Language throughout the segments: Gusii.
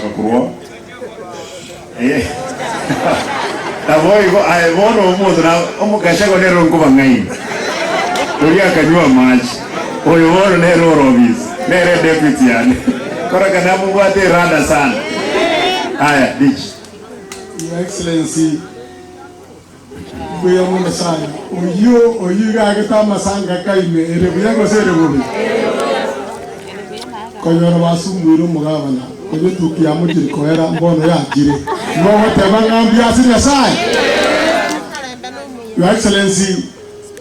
gosoka korwa eh naboigo aye bono omonto na omogachagua nere onkobang'aina oria akanywa amache oyo bono nere ore obisi nere deputy yane koreka namobwate erada sana aya dich. Your Excellency, mbuya mono sana. Oyio oyio iga agete amasanga kaime ere buya gose ere bobe? Konyora basumbuire omogabana, konya etuki yamochire koera mbono yachire. Igo ogoteba ng'a mbuya ase Nyasaye? Your Excellency,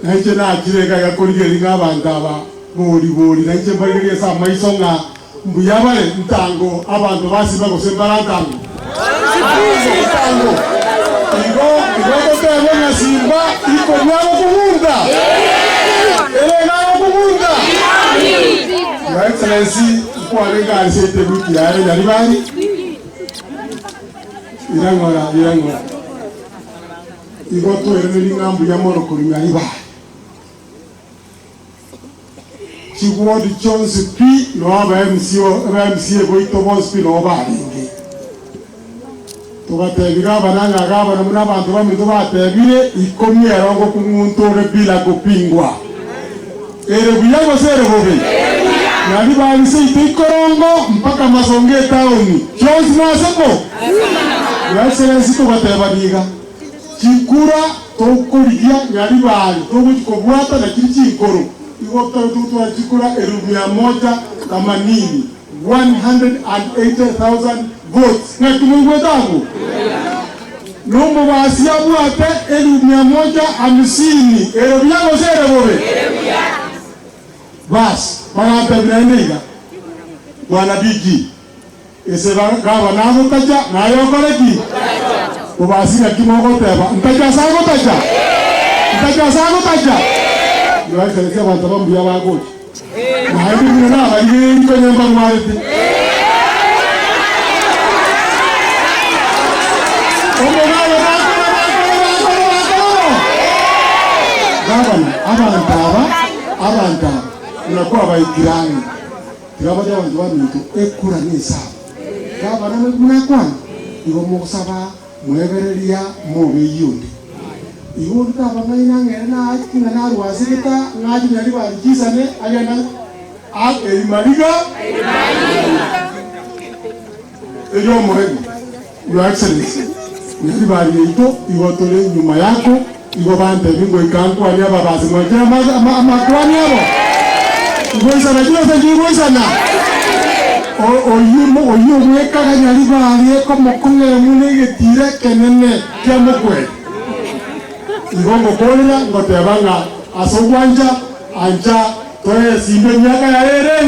nainche nachire iga iga korigereria ng'a abanto aba bori bori nainche mbarigererie ase amaiso ng'a Mbuya bare ntango abanto basiba gose mbara ntango? Ntango. Igo igo gotebwa ng'a simba ikobi agokugunta? Ere iga agokugunta? Your Excellency, nkwarenge ase ewiki yaye Nyaribari, irang'ora irang'ora. Igo toiranerie ng'a mbuya mono korwa Nyaribari. Chigwodi chionsi pi noo aba MC aba MCA baito bonsi pi noo barenge. Togatebia gavana ng'a gavana buna abanto baminto batebire, ikomi ero ngokung'unta ore bila gopingwa. Ere buya gose ere bobe? Nari babiseite ikorongo mpaka masongo etaoni, chionsi nase ko? Your Excellency togatebania iga. Chikura tokorigia nyaribari togochia kobwata na chiria chinkoro, igo totari togotwara chikura elfu mia moja themanini, 180,000 votes. Naki moigwete abwo? Nomobasi abwate elfu mia moja hamsini. Ere buya gose ere bobe? Bas, bagantebia naende iga, Bwana DG, Ase gavana agotacha, naye okore ki? Kobasi naki mogoteba, Ntache ase agotacha? Ntache ase agotacha? Your Excellency abanto aba mbuya bagocha. Naende buna nabarigereiri konya mbarwarete. Omogabana akore bakore bakore bakore bo. Gavana, abanto aba, abanto aba, buna kwabaikire ang'e. Tiga bache abanto baminto ekura nesabu. Gavana buna akwana, igo mogosaba moebereria mobeyie onde. Igo onde tabang'aina ng'a ere naachie ng'a narwe ase geta ng'a ache nyaribari chisane agende a erimariga erio omoerio. Your Excellency, nyaribari yaito igo tore nyuma yako, igo bantebi ngoika nkwanie ababasi mwanchire amakwani abo? Ngoisana chibesa chigoisana? Oyio oyio obwekaga nyaribari ekomokong'era buna egetiro ekenene kia mokweri. Igo ngokorera ngoteba ng'a ase ogwancha ancha toe esimba emiaka yaye ere.